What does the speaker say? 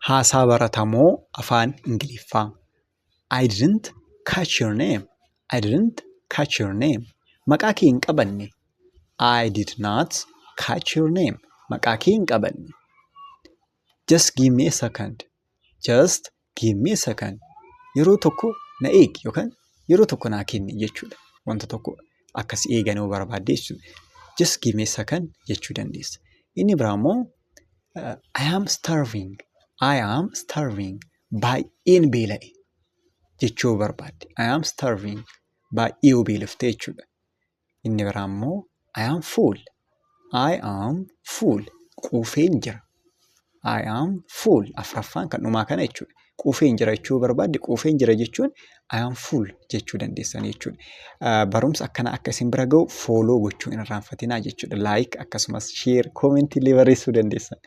Haasaa baratamoo afaan Ingiliffaa. I didn't catch your name. I didn't catch your name. Maqaa kee hin qabanne. I did not catch your name. Maqaa kee hin qabanne. Just give me a second. Just give me a second. Yeroo tokko na eegi yookaan yeroo tokko naa kenni jechuudha. Wanta tokko akkas eegan yoo barbaadde jechuudha. Just give me a second jechuu dandeessa. Inni biraa immoo, I am starving. I am starving. Baay'een beela'e jechuu yoo barbaadde. I am starving. Baay'ee yoo beelofte jechuudha. Inni biraa immoo, I am full. I am full. Quufeen jira. I am full. Afuraffaan kan dhumaa kana jechuudha. Quufeen jira jechuu yoo barbaadde, quufeen jira jechuun I am full jechuu dandeessan jechuudha. Barumsa akkanaa akka isin bira ga'u follow gochuu hin irraanfatinaa jechuudha. Like, akkasumas share, comment illee barreessuu dandeessan.